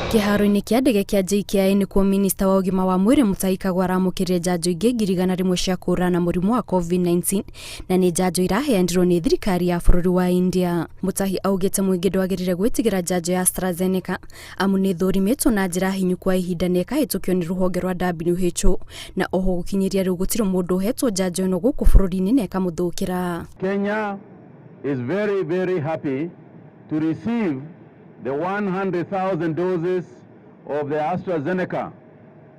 Kĩharo-inĩ kĩa ndege kĩa JKIA nĩkuo minista wa ũgima wa mwĩrĩ Mutahi Kagwe aramũkĩrire njanjo ingĩ 100,000 cia kũhũrana na mũrimũ wa COVID-19 na nĩ njanjo iraheanirwo nĩ thirikari ya bũrũri wa India. Mutahi augĩte mũingĩ ndwagĩrĩire gwĩtigĩra njanjo ya AstraZeneca amu nĩ ĩthũrimĩtwo na njĩra hinyu kwa ihinda na ĩkahĩtũkio nĩ rũhonge rwa WHO na oho gũkinyĩria rĩu gũtirĩ mũndũ ũhetwo njanjo ĩno gũkũ bũrũri-inĩ na ĩkamũthũkĩra. Kenya is very, very happy to receive the 100,000 doses of the AstraZeneca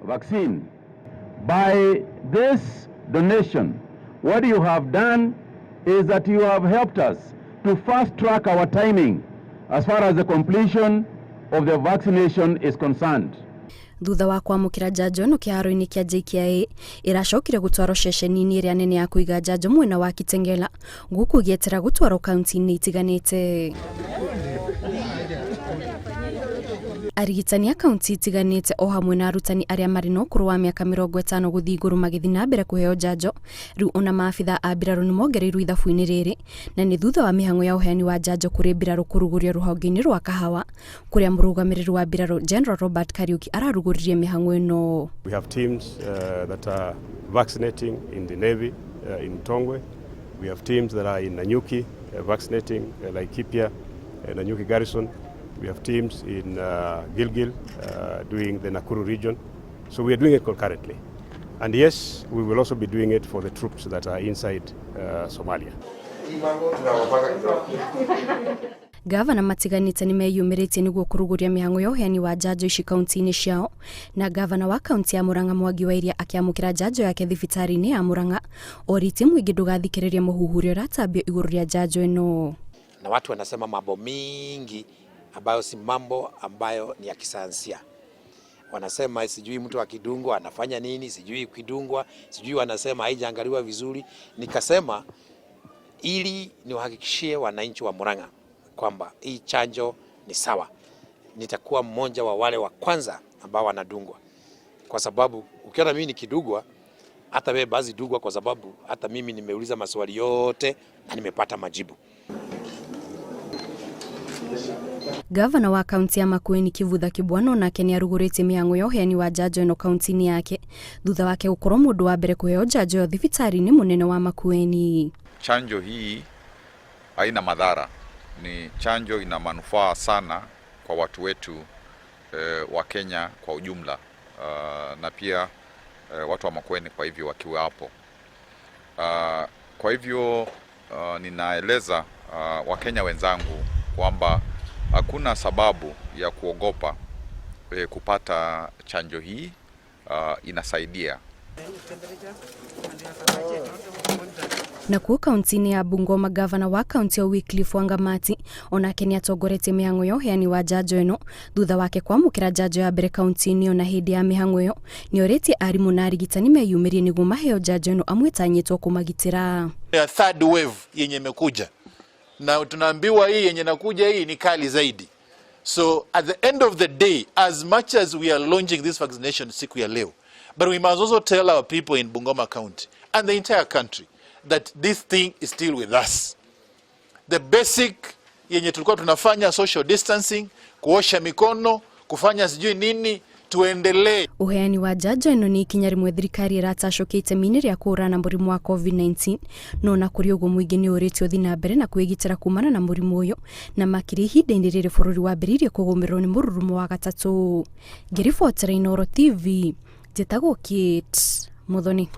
vaccine. By this donation, what you have done is that you have helped us to fast track our timing as far as the completion of the vaccination is concerned. Thutha wa kwamũkĩra njanjo ĩno kĩharo-inĩ kĩa JKIA, ĩracokire gũtwarwo ceceni-inĩ ĩrĩa nene ya kũiga njanjo mwena wa Kitengela, gũkũ ĩgĩetera gũtwarwo kaunti-inĩ itiganĩte. Arigitani a kaunti itiganĩte o hamwe na arutani arĩa marĩ na ũkũrũ wa mĩaka 50 gũthiĩ igũrũ magĩthiĩ na mbere kũheo njanjo. Rĩu ona maabitha a mbirarũ nĩ mongereirwo ithabu-inĩ rĩrĩ, na nĩ thutha wa mĩhang'o ya ũheani wa njanjo kũrĩ mbirarũ kũrugũrio rũhonge-inĩ rwa Kahawa, kũrĩa mũrũgamĩrĩri wa mbirarũ General Robert Kariuki ararugũririe mĩhang'o ĩno. We have teams that are vaccinating in the Navy in Tongwe. We have teams that are in Nanyuki vaccinating Laikipia, Nanyuki Garrison. We have teams in Gilgil doing the Nakuru region. So we are doing it concurrently. And yes, we will also be doing it for the troops that are inside Somalia. Gavana matiganĩte nĩ meyumĩrĩtie nĩguo kũrugũria mĩhang'o ya ũheani wa njanjo ici kaunti-inĩ ciao, na gavana wa kaunti ya Murang'a Mwangi wa Iria akĩamũkĩra njanjo yake thibitarĩ-inĩ ya Murang'a orĩtie mũingĩ ndũgathikĩrĩrie mũhuhu ũrĩa ũratambio igũrũ rĩa njanjo ĩno. Na watu wanasema mambo mingi ambayo si mambo ambayo ni ya kisayansia. Wanasema sijui mtu akidungwa anafanya nini, sijui ukidungwa, sijui wanasema haijaangaliwa vizuri. Nikasema ili niwahakikishie wananchi wa Murang'a kwamba hii chanjo ni sawa, nitakuwa mmoja wa wale wa kwanza ambao wanadungwa, kwa sababu ukiona mimi nikidungwa, hata wewe basi dungwa, kwa sababu hata mimi nimeuliza maswali yote na nimepata majibu. Gavana wa kaunti ya Makueni Kivutha Kibwana onake nĩ arugũrĩtie mĩhang'o ya ũheani wa njanjo ĩno kaunti-inĩ yake thutha wake gũkorwo mũndũ wa mbere kũheo njanjo ĩyo thibitarĩ-inĩ mũnene wa Makueni. Chanjo hii haina madhara, ni chanjo ina manufaa sana kwa watu wetu wa Kenya kwa ujumla, na pia watu wa Makueni kwa hivyo wakiwa hapo. Kwa hivyo ninaeleza Wakenya wenzangu kwamba hakuna sababu ya kuogopa kupata chanjo hii, inasaidia. Nakuo kaunti-inĩ ya Bungoma, gavana wa kaunti ya Wycliffe Wangamati onake nĩ atongoretie mĩhang'o ya ũheani wa njanjo ĩno thutha wake kwamũkĩra njanjo ya mbere kaunti-inĩ ĩyo, na hĩndĩ ya mĩhang'o ĩyo nĩ orĩtie arimũ na arigitani meyumĩrie nĩguo maheo njanjo ĩno amu ĩtanyĩtwo kũmagitĩra. Ya third wave yenye imekuja na tunaambiwa hii yenye inakuja hii ni kali zaidi. So at the end of the day, as much as we are launching this vaccination siku ya leo, but we must also tell our people in Bungoma County and the entire country that this thing is still with us. The basic yenye tulikuwa tunafanya, social distancing, kuosha mikono, kufanya sijui nini, tuendelee. Ũheani wa njanjo ĩno nĩ ikinya rĩmwe thirikari ĩratacũkia itemi-inĩ rĩa kũhũrana na mũrimũ wa COVID-19, no ona kũrĩ ũguo mũingĩ nĩ ũrĩtio ũthiĩ na mbere na kwĩgitĩra kumana na mũrimũ ũyũ, na makĩria ihinda-inĩ rĩrĩ bũrũri wambĩrĩirie kũgũmĩrwo nĩ mũrurumo wa gatatũ. Ngĩribotera Inooro TV, njĩtagwo Kate Muthoni.